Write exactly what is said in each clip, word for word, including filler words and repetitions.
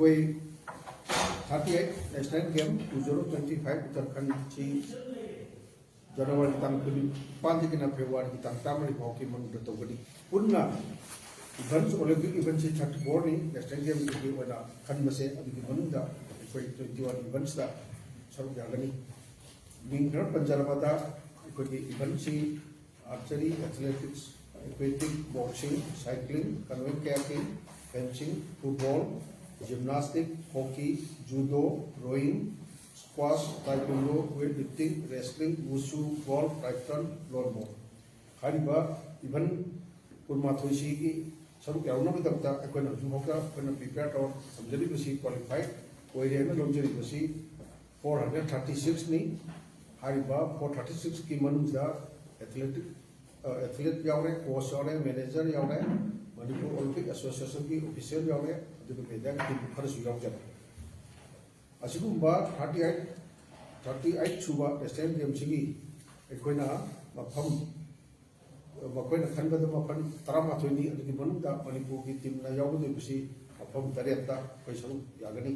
ꯑꯩꯈꯣꯏ thirty eight National Game two thousand twenty five ꯎꯠꯇꯔꯥꯈꯟꯗꯁꯤ January ꯇꯥꯡ ꯀꯨꯟꯅꯤꯄꯥꯟꯗꯒꯤꯅ ꯐꯦꯕ꯭ꯔꯨꯋꯥꯔꯤꯒꯤ ꯇꯥꯡ ꯇꯔꯥꯃꯔꯤ ꯐꯥꯎꯒꯤ ꯃꯅꯨꯡꯗ ꯇꯧꯒꯅꯤ꯫ ꯄꯨꯟꯅ events, Olympic events ꯁꯤ thirty four ꯅꯤ, National Game ꯒꯤ ꯑꯣꯏꯅ ꯈꯟꯕꯁꯦ꯫ ꯑꯗꯨꯒꯤ ꯃꯅꯨꯡꯗ ꯑꯩꯈꯣꯏ twenty one events ꯇ ꯁꯔꯨꯛ ꯌꯥꯒꯅꯤ꯫ ꯃꯤꯡ ꯈꯔ ꯄꯟꯖꯔꯕꯗ, ꯑꯩꯈꯣꯏꯒꯤ event ꯁꯤ archery, athletics, aquatic, boxing, cycling, canoe kayaking, fencing, football, gymnastic, hockey, judo, rowing, squash, taekwondo, weightlifting, wrestling, wushu, golf, triathlon, lawn bowling꯫ ꯍꯥꯏꯔꯤꯕ event ꯀꯨꯟꯃꯥꯊꯣꯏꯁꯤꯒꯤ ꯁꯔꯨꯛ ꯌꯥꯎꯅꯕꯒꯤꯗꯃꯛꯇ ꯑꯩꯈꯣꯏꯅ ꯍꯧꯖꯤꯛ ꯐꯥꯎꯗ ꯑꯩꯈꯣꯏꯅ prepare ꯇꯧꯔ ꯊꯝꯖꯔꯤꯕꯁꯤ, qualify ꯑꯣꯏꯔꯦꯅ ꯂꯧꯖꯔꯤꯕꯁꯤ four hundred thirty six ꯅꯤ꯫ ꯍꯥꯏꯔꯤꯕ four thirty six ꯀꯤ ꯃꯅꯨꯡꯗ athletic, ꯑ, athlete ꯌꯥꯎꯔꯦ, coach ꯌꯥꯎꯔꯦ, manager ꯌꯥꯎꯔꯦ, ꯃꯅꯤꯄꯨꯔ Olympic Association ꯒꯤ official ꯌꯥꯎꯔꯦ, ꯑꯗꯨꯒ media ꯒꯤ team ꯈꯔꯁꯨ ꯌꯥꯎꯖꯔꯦ꯫ ꯑꯁꯤꯒꯨꯝꯕ thirty eight, thirty eight ꯁꯨꯕ National Game ꯁꯤꯒꯤ ꯑꯩꯈꯣꯏꯅ ꯃꯐꯝ, ꯃꯈꯣꯏꯅ ꯈꯟꯕꯗ ꯃꯐꯝ ꯇꯔꯥꯃꯥꯊꯣꯏꯅꯤ꯫ ꯑꯗꯨꯒꯤ ꯃꯅꯨꯡꯗ ꯃꯅꯤꯄꯨꯔꯒꯤ team ꯅ ꯌꯥꯎꯒꯗꯧꯔꯤꯕꯁꯤ ꯃꯐꯝ ꯇꯔꯦꯠꯇ ꯑꯩꯈꯣꯏ ꯁꯔꯨꯛ ꯌꯥꯒꯅꯤ꯫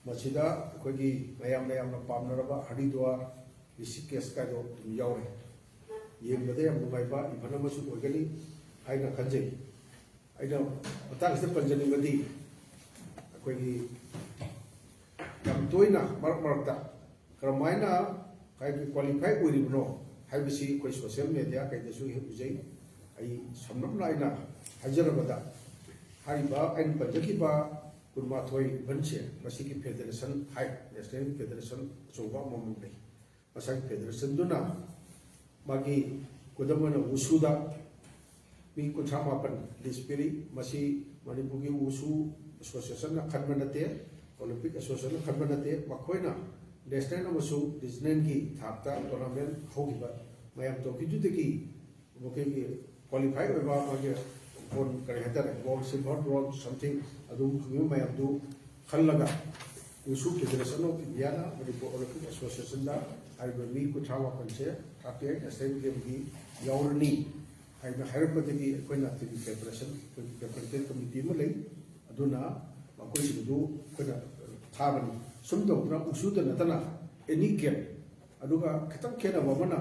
ꯃꯁꯤꯗ ꯑꯩꯈꯣꯏꯒꯤ ꯃꯌꯥꯝꯅ ꯌꯥꯝꯅ ꯄꯥꯝꯅꯔꯕ ꯍꯔꯤꯗ꯭ꯋꯥꯔ, ꯔꯤꯁꯤꯀꯦꯁ ꯀꯥꯏꯗꯣ ꯑꯗꯨꯝ ꯌꯥꯎꯔꯦ꯫ ꯌꯦꯡꯕꯗ ꯌꯥꯝ ꯅꯨꯡꯉꯥꯏꯕ event ꯑꯃꯁꯨ ꯑꯣꯏꯒꯅꯤ ꯍꯥꯏꯅ ꯈꯟꯖꯩ꯫ ꯑꯩꯅ ꯃꯇꯥꯡꯁꯤꯗ ꯄꯟꯖꯅꯤꯡꯕꯗꯤ, ꯑꯩꯈꯣꯏꯒꯤ ꯌꯥꯝ ꯇꯣꯏꯅ ꯃꯔꯛ ꯃꯔꯛꯇ ꯀꯔꯝꯍꯥꯏꯅ ꯍꯥꯏꯗꯤ qualify ꯑꯣꯏꯔꯤꯕꯅꯣ ꯍꯥꯏꯕꯁꯤ ꯑꯩꯈꯣꯏ social media ꯀꯩꯗꯁꯨ ꯍꯦꯛ ꯎꯖꯩ꯫ ꯑꯩ ꯁꯝꯂꯞꯅ ꯑꯩꯅ ꯍꯥꯏꯖꯔꯕꯗ, ꯍꯥꯏꯔꯤꯕ ꯑꯩꯅ ꯄꯟꯖꯈꯤꯕ ꯀꯨꯟꯃꯥꯊꯣꯏ event ꯁꯦ ꯃꯁꯤꯒꯤ federation ꯍꯥꯏ, national federation ꯑꯆꯧꯕ ꯑꯃꯃꯝ ꯂꯩ꯫ ꯃꯁꯥꯒꯤ federation ꯗꯨꯅ ꯃꯥꯒꯤ, ꯈꯨꯗꯝ ꯑꯣꯏꯅ ꯋꯨꯁꯨꯗ ꯃꯤ ꯀꯨꯟꯊ꯭ꯔꯥ ꯃꯥꯄꯟ list ꯄꯤꯔꯤ꯫ ꯃꯁꯤ ꯃꯅꯤꯄꯨꯔꯒꯤ ꯋꯨꯁꯨ association ꯅ ꯈꯟꯕ ꯅꯠꯇꯦ, Olympic Association ꯅ ꯈꯟꯕ ꯅꯠꯇꯦ꯫ ꯃꯈꯣꯏꯅ national ꯑꯃꯁꯨꯡ regional ꯒꯤ ꯊꯥꯛꯇ tournament ꯍꯧꯈꯤꯕ ꯃꯌꯥꯝ ꯇꯧꯈꯤꯕꯗꯨꯗꯒꯤ ꯃꯈꯣꯏꯒꯤ qualify ꯑꯣꯏꯕ ꯃꯥꯒꯤ ꯕꯣꯟ, ꯀꯔꯤ ꯍꯥꯏꯇꯥꯔꯦ, gold, silver, bronze something ꯑꯗꯨꯝ ꯐꯪꯉꯤꯕ ꯃꯌꯥꯝꯗꯨ ꯈꯜꯂꯒ ꯋꯨꯁꯨ Federation of India ꯅ ꯃꯅꯤꯄꯨꯔ Olympic Association ꯗ ꯍꯥꯏꯔꯤꯕ ꯃꯤ ꯀꯨꯟꯊ꯭ꯔꯥ ꯃꯥꯄꯟꯁꯦ thirty eight National Game ꯒꯤ ꯌꯥꯎꯔꯅꯤ ꯍꯥꯏꯅ ꯍꯥꯏꯔꯛꯄꯗꯒꯤ ꯑꯩꯈꯣꯏꯅ ꯑꯗꯨꯒꯤ preparation, ꯑꯩꯈꯣꯏꯒꯤ preparatory committee ꯑꯃ ꯂꯩ꯫ ꯑꯗꯨꯅ ꯃꯈꯣꯏꯁꯤꯡꯗꯨ ꯑꯩꯈꯣꯏꯅ ꯊꯥꯕꯅꯤ꯫ ꯁꯨꯝ ꯇꯧꯗꯅ ꯋꯨꯁꯨꯗ ꯅꯠꯇꯅ ꯑꯦꯅꯤ ꯒꯦꯝ, ꯑꯗꯨꯒ ꯈꯤꯇꯪ ꯈꯦꯠꯅꯕ ꯑꯃꯅ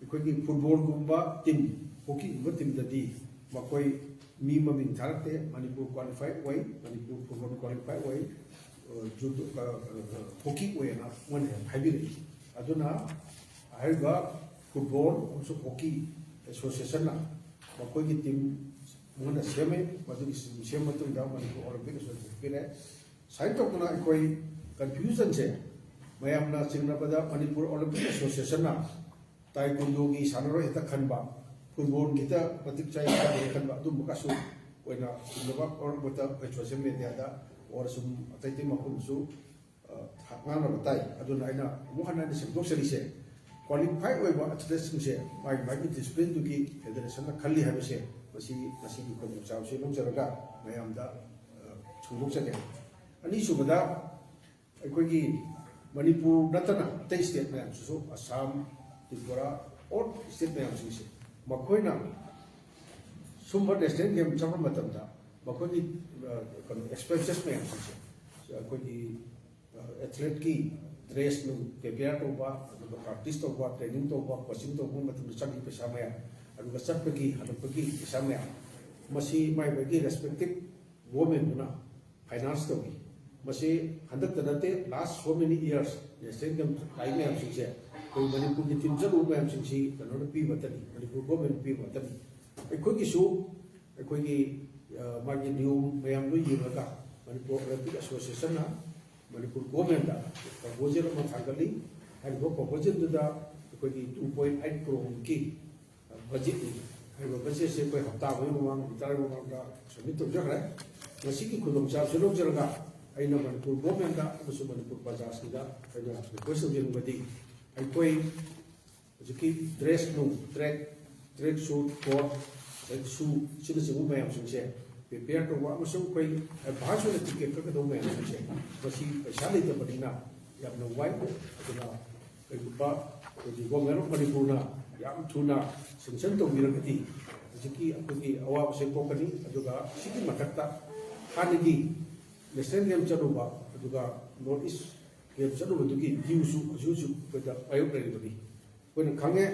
ꯑꯩꯈꯣꯏꯒꯤ ꯐꯨꯠꯕꯣꯜꯒꯨꯝꯕ ꯇꯤꯝ, ꯍꯣꯀꯤꯒꯨꯝꯕ ꯇꯤꯝꯗꯗꯤ ꯃꯈꯣꯏ ꯃꯤ ꯃꯃꯤꯡ ꯊꯥꯔꯛꯇꯦ꯫ ꯃꯅꯤꯄꯨꯔ ꯀ꯭ꯋꯥꯂꯤꯐꯥꯏ ꯑꯣꯏ, ꯃꯅꯤꯄꯨꯔ ꯐꯨꯠꯕꯣꯜ ꯀ꯭ꯋꯥꯂꯤꯐꯥꯏ ꯑꯣꯏ, ꯑ, ꯖꯨꯗꯣ, ꯑ, ꯑ, ꯍꯣꯀꯤ ꯑꯣꯏꯅ ꯃꯣꯏꯅ ꯍꯦꯟꯅ ꯍꯥꯏꯕꯤꯔꯛꯏ꯫ ꯑꯗꯨꯅ ꯍꯥꯏꯔꯤꯕ ꯐꯨꯠꯕꯣꯜ ꯑꯃꯁꯨꯡ ꯍꯣꯀꯤ ꯑꯦꯁꯣꯁꯤꯌꯦꯁꯟꯅ ꯃꯈꯣꯏꯒꯤ ꯇꯤꯝ ꯃꯣꯏꯅ ꯁꯦꯝꯃꯦ꯫ ꯃꯗꯨꯒꯤ ꯇꯤꯝ ꯁꯦꯝꯕ ꯃꯇꯨꯡꯗ ꯃꯅꯤꯄꯨꯔ ꯑꯣꯂꯤꯝꯄꯤꯛ ꯑꯦꯁꯣꯁꯤꯌꯦꯁꯟ ꯄꯤꯔꯦ꯫ ꯁꯨꯃꯥꯏꯅ ꯇꯧꯗꯅ ꯑꯩꯈꯣꯏ ꯀꯟꯐ꯭ꯌꯨꯖꯟꯁꯦ ꯃꯌꯥꯝꯅ ꯆꯤꯡꯅꯕꯗ ꯃꯅꯤꯄꯨꯔ ꯑꯣꯂꯤꯝꯄꯤꯛ ꯑꯦꯁꯣꯁꯤꯌꯦꯁꯟꯅ ꯇꯥꯏꯀꯨꯟꯗꯣꯒꯤ ꯁꯥꯟꯅꯔꯣꯏ ꯍꯦꯛꯇ ꯈꯟꯕ, ꯐꯨꯠꯕꯣꯜꯒꯤꯗ ꯃꯇꯤꯛ ꯆꯥꯏ ꯍꯥꯏꯕ ꯈꯟꯕ, ꯑꯗꯨꯝꯕꯒꯁꯨ ꯑꯣꯏꯅ ꯆꯤꯡꯅꯕ ꯃꯔꯛ ꯃꯔꯛꯇ ꯑꯩꯈꯣꯏ ꯁꯣꯁꯤꯌꯦꯜ ꯃꯦꯗꯤꯌꯥꯗ ꯑꯣꯔ ꯁꯨꯝ ꯑꯇꯩ ꯑꯇꯩ ꯃꯐꯝꯗꯁꯨ, ꯑ, ꯉꯥꯡꯅꯕ ꯇꯥꯏ꯫ ꯑꯗꯨꯅ ꯑꯩꯅ ꯑꯃꯨꯛ ꯍꯟꯅ ꯑꯩꯅ ꯁꯦꯝꯗꯣꯛꯆꯔꯤꯁꯦ, ꯀ꯭ꯋꯥꯂꯤꯐꯥꯏ ꯑꯣꯏꯕ ꯑꯦꯊꯂꯦꯠꯁꯤꯡꯁꯦ ꯃꯥꯒꯤ ꯃꯥꯒꯤ ꯗꯤꯁꯤꯄ꯭ꯂꯤꯟꯗꯨꯒꯤ ꯐꯦꯗꯔꯦꯁꯟꯅ ꯈꯜꯂꯤ ꯍꯥꯏꯕꯁꯦ ꯃꯁꯤ ꯉꯁꯤꯒꯤ ꯈꯨꯗꯣꯡꯆꯥꯕꯁꯤ ꯂꯧꯖꯔꯒ ꯃꯌꯥꯝꯗ, ꯑ, ꯐꯣꯡꯗꯣꯛꯆꯒꯦ꯫ ꯑꯅꯤꯁꯨꯕꯗ, ꯑꯩꯈꯣꯏꯒꯤ ꯃꯅꯤꯄꯨꯔ ꯅꯠꯇꯅ ꯑꯇꯩ ꯁ꯭ꯇꯦꯠ ꯃꯌꯥꯝꯁꯤꯁꯨ, ꯑꯁꯥꯝ, ꯇ꯭ꯔꯤꯄꯨꯔꯥ, ꯑꯣꯜ ꯁ꯭ꯇꯦꯠ ꯃꯌꯥꯝꯁꯤꯡꯁꯦ ꯃꯈꯣꯏꯅ ꯁꯨꯝꯕ ꯅꯦꯁꯅꯦꯜ ꯒꯦꯝ ꯆꯠꯄ ꯃꯇꯝꯗ ꯃꯈꯣꯏꯒꯤ, ꯑ, ꯀꯩꯅꯣ, ꯑꯦꯛꯁꯄꯦꯟꯁꯦꯁ ꯃꯌꯥꯝꯁꯤꯡꯁꯦ ꯑꯩꯈꯣꯏꯒꯤ, ꯑ, ꯑꯦꯊꯂꯦꯠꯀꯤ ꯗ꯭ꯔꯦꯁ ꯅꯨꯡ ꯄ꯭ꯔꯤꯄꯦꯌꯔ ꯇꯧꯕ, ꯑꯗꯨꯒ ꯄ꯭ꯔꯥꯛꯇꯤꯁ ꯇꯧꯕ, ꯇ꯭ꯔꯦꯅꯤꯡ ꯇꯧꯕ, ꯀꯣꯆꯤꯡ ꯇꯧꯕ ꯃꯇꯝꯗ ꯆꯪꯕ ꯄꯩꯁꯥ ꯃꯌꯥꯝ, ꯑꯗꯨꯒ ꯆꯠꯄꯒꯤ ꯍꯜꯂꯛꯄꯒꯤ ꯄꯩꯁꯥ ꯃꯌꯥꯝ, ꯃꯁꯤ ꯃꯥꯏ ꯃꯥꯏꯒꯤ ꯔꯦꯁꯄꯦꯛꯇꯤꯞ ꯒꯣꯔꯃꯦꯟꯗꯨꯅ ꯐꯥꯏꯅꯥꯟꯁ ꯇꯧꯏ꯫ ꯃꯁꯤ ꯍꯟꯗꯛꯇ ꯅꯠꯇꯦ, ꯂꯥꯁ ꯁꯣ ꯃꯦꯅꯤ ꯏꯌꯔꯁ ꯅꯦꯁꯅꯦꯜ ꯒꯦꯝ ꯂꯥꯛꯏ ꯃꯌꯥꯝꯁꯤꯡꯁꯦ ꯑꯩꯈꯣꯏ ꯃꯅꯤꯄꯨꯔꯒꯤ ꯇꯤꯝ ꯆꯠꯂꯨꯕ ꯃꯌꯥꯝꯁꯤꯡꯁꯤ ꯀꯩꯅꯣꯅ ꯄꯤꯕ ꯉꯥꯛꯇꯅꯤ, ꯃꯅꯤꯄꯨꯔ ꯒꯣꯔꯃꯦꯟ ꯄꯤꯕ ꯉꯥꯛꯇꯅꯤ꯫ ꯑꯩꯈꯣꯏꯒꯤꯁꯨ ꯑꯩꯈꯣꯏꯒꯤ, ꯑ, ꯃꯥꯒꯤ ꯅꯤꯌꯣꯝ ꯃꯌꯥꯝꯗꯨ ꯌꯦꯡꯉꯒ ꯃꯅꯤꯄꯨꯔ ꯑꯣꯂꯤꯝꯄꯤꯛ ꯑꯦꯁꯣꯁꯤꯌꯦꯁꯟꯅ ꯃꯅꯤꯄꯨꯔ ꯒꯣꯔꯃꯦꯟꯗ ꯄ꯭ꯔꯄꯣꯖꯦꯜ ꯑꯃ ꯊꯥꯡꯒꯠꯂꯤ꯫ ꯍꯥꯏꯔꯤꯕ ꯄ꯭ꯔꯄꯣꯖꯦꯜꯗꯨꯗ ꯑꯩꯈꯣꯏꯒꯤ two point eight crore ꯃꯨꯛꯀꯤ ꯕꯖꯦꯠꯅꯤ꯫ ꯍꯥꯏꯔꯤꯕ ꯕꯖꯦꯠꯁꯦ ꯑꯩꯈꯣꯏ ꯍꯞꯇꯥ ꯑꯃꯒꯤ ꯃꯃꯥꯡ, ꯅꯨꯃꯤꯠ ꯇꯔꯥꯒꯤ ꯃꯃꯥꯡꯗ ꯁꯕꯃꯤꯠ ꯇꯧꯖꯈ꯭ꯔꯦ꯫ ꯉꯁꯤꯒꯤ ꯈꯨꯗꯣꯡꯆꯥꯕꯁꯤ ꯂꯧꯖꯔꯒ ꯑꯩꯅ ꯃꯅꯤꯄꯨꯔ ꯒꯣꯔꯃꯦꯟꯗ ꯑꯃꯁꯨꯡ ꯃꯅꯤꯄꯨꯔ ꯄ꯭ꯔꯖꯥꯁꯤꯡꯗ ꯑꯩꯅ ꯔꯤꯀ꯭ꯋꯦꯁ ꯇꯧꯖꯅꯤꯡꯕꯗꯤ, ꯑꯩꯈꯣꯏ ꯍꯧꯖꯤꯛꯀꯤ ꯗ꯭ꯔꯦꯁ ꯅꯨꯡ, ꯇ꯭ꯔꯦꯛ, ꯇ꯭ꯔꯦꯛ ꯁꯨꯠ, ꯀꯣꯠ, ꯑꯗꯩ ꯁꯨ, ꯑꯁꯤꯅꯆꯤꯡꯕ ꯃꯌꯥꯝꯁꯤꯡꯁꯦ ꯄ꯭ꯔꯤꯄꯦꯌꯔ ꯇꯧꯕ ꯑꯃꯁꯨꯡ ꯑꯩꯈꯣꯏ ꯑꯦꯗꯚꯥꯟꯁ ꯑꯣꯏꯅ ꯇꯤꯀꯦꯠ ꯀꯛꯀꯗꯧꯕ ꯃꯌꯥꯝꯁꯤꯡꯁꯦ, ꯃꯁꯤ ꯄꯩꯁꯥ ꯂꯩꯇꯕꯅꯤꯅ ꯌꯥꯝꯅ ꯋꯥꯏ꯫ ꯑꯗꯨꯅ ꯀꯩꯒꯨꯝꯕ ꯑꯩꯈꯣꯏꯒꯤ ꯒꯣꯔꯃꯦꯟ ꯑꯣꯐ ꯃꯅꯤꯄꯨꯔꯅ ꯌꯥꯝ ꯊꯨꯅ ꯁꯦꯡꯁꯟ ꯇꯧꯕꯤꯔꯒꯗꯤ ꯍꯧꯖꯤꯛꯀꯤ ꯑꯩꯈꯣꯏꯒꯤ ꯑꯋꯥꯕꯁꯦ ꯀꯣꯛꯀꯅꯤ꯫ ꯑꯗꯨꯒ ꯁꯤꯒꯤ ꯃꯊꯛꯇ ꯍꯥꯟꯅꯒꯤ ꯅꯦꯁꯅꯦꯜ ꯒꯦꯝ ꯆꯠꯂꯨꯕ, ꯑꯗꯨꯒ ꯅꯣꯔꯠ ꯏꯁ ꯒꯦꯝ ꯆꯠꯂꯨꯕꯗꯨꯒꯤ ꯗ꯭ꯌꯨꯁꯨ ꯍꯧꯖꯤꯛ ꯍꯧꯖꯤꯛ ꯑꯩꯈꯣꯏꯗ ꯃꯥꯌꯣꯛꯅꯔꯤꯕꯅꯤ꯫ ꯑꯩꯈꯣꯏꯅ ꯈꯪꯉꯦ,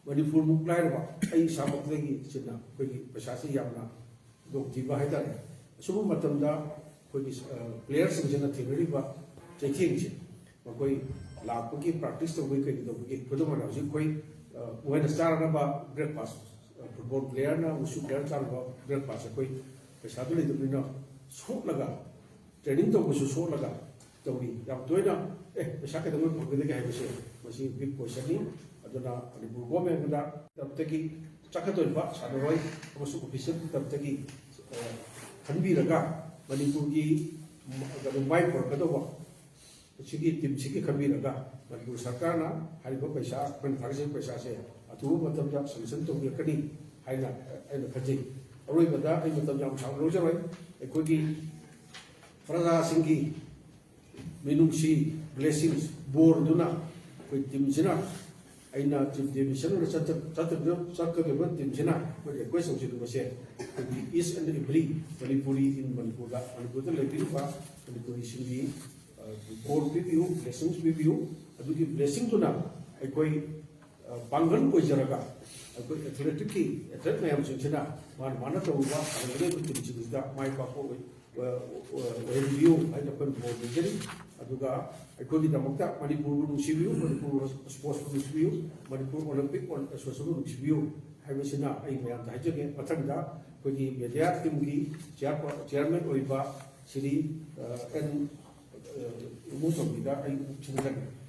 ꯃꯅꯤꯄꯨꯔꯃꯨꯛ ꯂꯥꯏꯔꯕ, ꯑꯩ ꯏꯁꯥꯃꯛꯇꯒꯤ ꯁꯤꯟꯅ ꯑꯩꯈꯣꯏꯒꯤ ꯄꯩꯁꯥꯁꯤ ꯌꯥꯝꯅ ꯈꯨꯗꯣꯡꯊꯤꯕ ꯍꯥꯏꯇꯥꯔꯦ꯫ ꯑꯁꯨꯝꯕ ꯃꯇꯝꯗ ꯑꯩꯈꯣꯏꯒꯤ, ꯑ, ꯄ꯭ꯂꯦꯌꯔꯁꯤꯡꯁꯤꯅ ꯊꯦꯡꯅꯔꯤꯕ ꯆꯩꯊꯦꯡꯁꯦ, ꯃꯈꯣꯏ ꯂꯥꯛꯄꯒꯤ ꯄ꯭ꯔꯥꯛꯇꯤꯁ ꯇꯧꯕꯒꯤ ꯀꯩꯒꯤ ꯇꯧꯕꯒꯤ, ꯈꯨꯗꯝ ꯑꯣꯏꯅ ꯍꯧꯖꯤꯛ ꯑꯩꯈꯣꯏ, ꯑ, ꯃꯣꯏꯅ ꯆꯥꯔꯅꯕ ꯕ꯭ꯔꯦꯛꯐꯥꯁ, ꯑ, ꯐꯨꯠꯕꯣꯜ ꯄ꯭ꯂꯦꯌꯔꯅ, ꯋꯨꯁꯨ ꯄ꯭ꯂꯦꯌꯔ ꯆꯥꯔꯅꯕ ꯕ꯭ꯔꯦꯛꯐꯥꯁ ꯑꯩꯈꯣꯏ ꯄꯩꯁꯥꯗꯨ ꯂꯩꯇꯕꯅꯤꯅ ꯁꯣꯠꯂꯒ, ꯇ꯭ꯔꯦꯅꯤꯡ ꯇꯧꯕꯁꯨ ꯁꯣꯠꯂꯒ ꯇꯧꯔꯤ꯫ ꯌꯥꯝ ꯇꯣꯏꯅ, "ꯑꯦ, ꯄꯩꯁꯥ ꯀꯩꯗꯧꯉꯩ ꯐꯪꯒꯗꯒꯦ?" ꯍꯥꯏꯕꯁꯦ, ꯃꯁꯤ ꯕꯤꯛ ꯀꯣꯏꯁꯟꯅꯤ꯫ ꯑꯗꯨꯅ ꯃꯅꯤꯄꯨꯔ ꯒꯣꯔꯃꯦꯟꯗ ꯇꯔꯞꯇꯒꯤ ꯆꯠꯀꯗꯧꯔꯤꯕ ꯁꯥꯟꯅꯔꯣꯏ ꯑꯃꯁꯨꯡ ꯑꯣꯐꯤꯁꯤꯌꯦꯜꯒꯤ ꯇꯔꯞꯇꯒꯤ, ꯑ, ꯈꯟꯕꯤꯔꯒ ꯃꯅꯤꯄꯨꯔꯒꯤ ꯀꯩꯅꯣ ꯃꯥꯏ ꯄꯨꯔꯛꯀꯗꯧꯕ ꯁꯤꯒꯤ ꯇꯤꯝꯁꯤꯒꯤ ꯈꯟꯕꯤꯔꯒ ꯃꯅꯤꯄꯨꯔ ꯁꯔꯀꯥꯔꯅ ꯍꯥꯏꯔꯤꯕ ꯄꯩꯁꯥ, ꯑꯩꯈꯣꯏꯅ ꯊꯥꯒꯠꯆꯔꯤꯕ ꯄꯩꯁꯥꯁꯦ ꯑꯊꯨꯕ ꯃꯇꯝꯗ ꯁꯦꯡꯁꯟ ꯇꯧꯕꯤꯔꯛꯀꯅꯤ ꯍꯥꯏꯅ ꯑꯩꯅ ꯈꯟꯖꯩ꯫ ꯑꯔꯣꯏꯕꯗ ꯑꯩ ꯃꯇꯝ ꯌꯥꯝ ꯁꯥꯡꯅ ꯂꯧꯖꯔꯣꯏ꯫ ꯑꯩꯈꯣꯏꯒꯤ ꯄ꯭ꯔꯖꯥꯁꯤꯡꯒꯤ ꯃꯤꯅꯨꯡꯁꯤ, ꯕ꯭ꯂꯦꯁꯤꯡꯁ, ꯕꯣꯔꯗꯨꯅ ꯑꯩꯈꯣꯏ ꯇꯤꯝꯁꯤꯅ, ꯑꯩꯅ ꯇꯤꯝ ꯗꯦꯕꯤꯁꯟ ꯑꯣꯏꯅ ꯆꯠꯇ-, ꯆꯠꯇ-, ꯆꯠꯀꯗꯧꯔꯤꯕ ꯇꯤꯝꯁꯤꯅ ꯑꯩꯈꯣꯏ ꯔꯤꯀ꯭ꯋꯦꯁ ꯇꯧꯖꯅꯤꯡꯕꯁꯦ, ꯑꯩꯈꯣꯏꯒꯤ each and every Manipuri in ꯃꯅꯤꯄꯨꯔꯗ, ꯃꯅꯤꯄꯨꯔꯗ ꯂꯩꯕꯤꯔꯤꯕ ꯃꯅꯤꯄꯨꯔꯤꯁꯤꯡꯒꯤ, ꯑ, ꯕꯣꯔ ꯄꯤꯕꯤꯌꯨ, ꯕ꯭ꯂꯦꯁꯤꯡꯁ ꯄꯤꯕꯤꯌꯨ꯫ ꯑꯗꯨꯒꯤ ꯕ꯭ꯂꯦꯁꯤꯡꯗꯨꯅ ꯑꯩꯈꯣꯏ, ꯑ, ꯄꯥꯡꯒꯜ ꯑꯣꯏꯖꯔꯒ ꯑꯩꯈꯣꯏ ꯑꯦꯊꯂꯦꯇꯤꯛꯀꯤ ꯑꯦꯊꯂꯦꯠ ꯃꯌꯥꯝꯁꯤꯡꯁꯤꯅ ꯃꯥꯅ ꯃꯥꯅ ꯇꯧꯔꯤꯕ ꯁꯥꯟꯅꯒꯗꯧꯔꯤꯕ ꯇꯤꯝꯁꯤꯡꯁꯤꯗ ꯃꯥꯏ ꯄꯥꯛꯄ ꯑꯣꯏ-, ꯑ, ꯑꯣꯏꯍꯟꯕꯤꯌꯨ ꯍꯥꯏꯅ ꯑꯩꯈꯣꯏꯅ ꯕꯣꯔ ꯄꯤꯖꯔꯤ꯫ ꯑꯗꯨꯒ ꯑꯩꯈꯣꯏꯒꯤꯗꯃꯛꯇ ꯃꯅꯤꯄꯨꯔꯕꯨ ꯅꯨꯡꯁꯤꯕꯤꯌꯨ, ꯃꯅꯤꯄꯨꯔ ꯁ꯭ꯄꯣꯔꯠꯁꯄꯨ ꯅꯨꯡꯁꯤꯕꯤꯌꯨ, ꯃꯅꯤꯄꯨꯔ ꯑꯣꯂꯦꯝꯄꯤꯛ ꯑꯦꯁꯣꯁꯤꯌꯦꯁꯟꯕꯨ ꯅꯨꯡꯁꯤꯕꯤꯌꯨ ꯍꯥꯏꯕꯁꯤꯅ ꯑꯩ ꯃꯌꯥꯝꯗ ꯍꯥꯏꯖꯒꯦ꯫ ꯃꯊꯪꯗ ꯑꯩꯈꯣꯏꯒꯤ ꯃꯦꯗꯤꯌꯥ ꯇꯤꯝꯒꯤ ꯆꯤꯌꯥꯔ-, ꯆꯤꯌꯥꯔꯃꯦꯟ ꯑꯣꯏꯕ ꯁ꯭ꯔꯤ, ꯑ, ꯑꯦꯟ, ꯑ, ꯏꯕꯣꯆꯧꯕꯤꯗ ꯑꯩ ꯈꯨꯝꯖꯒꯦ꯫